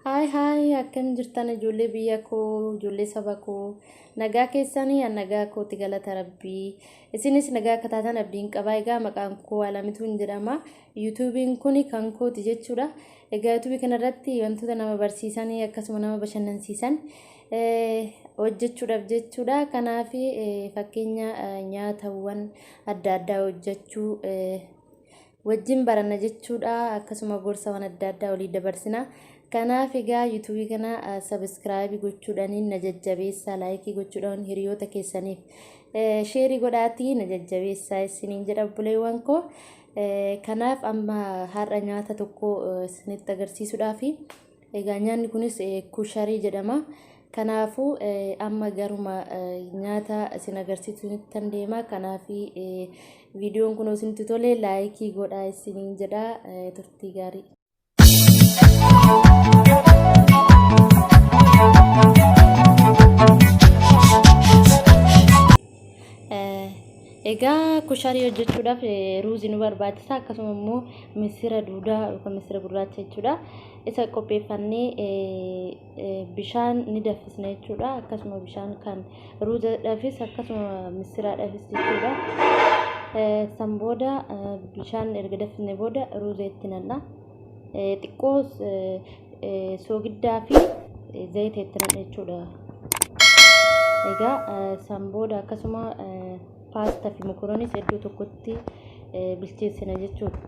Haay haay, akkam jirtan ijoollee biyya koo, ijoollee saba koo? Nagaa keessanii? An nagaa kooti, galata Rabbii. Isinis nagaa akka taatan abdiin qaba. Egaa maqaan koo Alamituun jedhama. Yuutuubiin kun kan kooti jechuudha. Egaa yuutuubii kanarratti wantoota nama barsiisan, akkasuma nama bashannansiisan hojjechuudhaaf jechuudha. Kanaaf fakkeenya nyaatawwan adda addaa hojjechuu wajjin baranna jechuudha. Akkasuma gorsawwan adda addaa walii dabarsina. Kanaaf egaa yuutuubii kana subscribe gochuudhaan na jajjabeessaa, like gochuudhaan hiriyoota keessaniif share godhaatii na jajjabeessaa isiniin jedha, obboleewwan koo. Kanaaf amma har'a nyaata tokko isinitti agarsiisuudhaaf. Egaa nyaanni kunis kusharii jedhama. Kanaafuu amma garuma nyaata isin agarsiisuuttan deema. Kanaaf viidiyoon kun isinitti tole like godhaa isiniin jedha. Turtii gaarii. Egaa kusharii hojjechuudhaaf ruuzii nu barbaachisa, akkasuma immoo misira duudaa yookaan misira gurraacha jechuudha. Isa qopheeffannee bishaan ni danfisna jechuudha. Akkasuma bishaan kan ruuzaadhaafis akkasuma misiraadhaafis jechuudha. San booda bishaan erga danfisne booda ruuza itti nanna. Xiqqoo soogiddaa fi zayita itti nanna jechuudha. Egaa san booda akkasuma paastaa fi mokoroniis iddoo tokkotti bilcheessina jechuudha.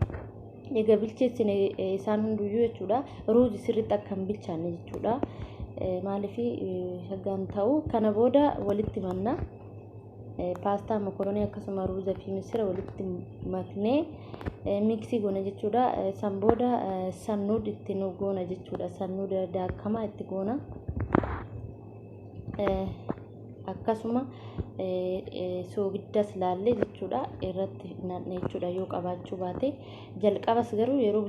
Egaa bilcheessine isaan hunduyyuu jechuudha. Ruuzi sirriitti akka hin bilchaanne jechuudha. Maaliif haggaan ta'u kana booda walitti manna. Paastaa, mokoronii, akkasuma ruuza fi misira walitti maknee mix goona jechuudha. San booda sannuud itti nu goona jechuudha. Sannuuda daakamaa itti goona. Akkasuma soogiddas laallee jechuudha irratti nanna jechuudha yoo qabaachuu baate. Jalqabas garuu yeroo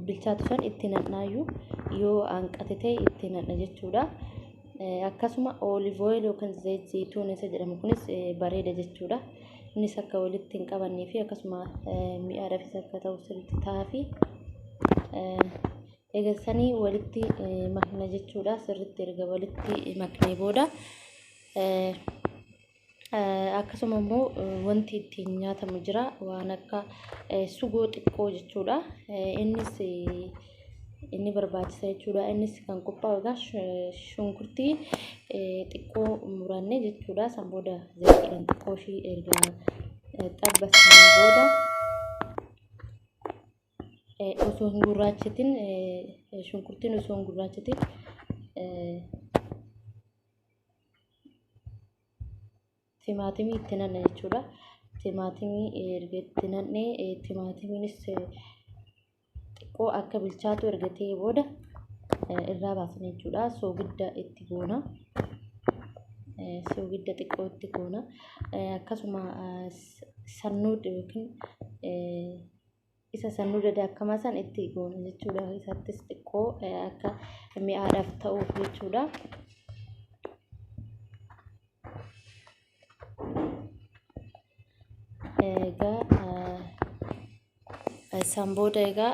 bilchaatu san itti nannaayyuu, yoo hanqate ta'e itti nanna jechuudha. Akkasuma olive oil yookaan zayit zayituun isa jedhamu kunis bareeda jechuudha. Innis akka walitti hin qabannee fi akkasuma mi'aadhaafis akka ta'u sirriitti ta'aa fi eegasanii walitti makna jechuudha. Sirriitti erga walitti maknee booda akkasuma immoo wanti ittiin nyaatamu jira, waan akka sugoo xiqqoo jechuudha. Innis inni barbaachisa jechuudha. Innis kan qophaa'u egaa shunkurtii xiqqoo muranne jechuudha. San booda zayitiidhaan xiqqoo ishii erga xabbasneen booda, osoo hin gurraachatin, shunkurtiin osoo hin gurraachatin timaatimii itti nanna jechuudha. Timaatimii erga itti nannee, timaatimiinis xiqqoo akka bilchaatu erga ta'e booda irraa baasna jechuudha. Soogidda itti goona. Soogidda xiqqoo itti goona. Akkasuma sannuud yookiin isa sannuuda daakamaa san itti goona jechuudha. Isattis xiqqoo akka mi'aadhaaf ta'uuf jechuudha. Egaa san booda egaa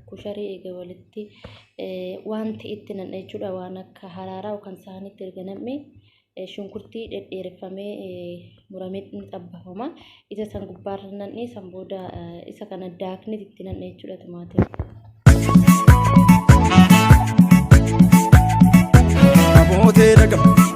kusharii egaa walitti wanti itti nam'e jechuudha, waan akka haraaraa yookaan saanitti erga nam'e, shunkurtii dhedheereffamee muramee ni xabbafama. Isa san gubbaarra nam'e, san booda isa kana daakni itti nam'e jechuudha, timaatima. Abootee dhaqam.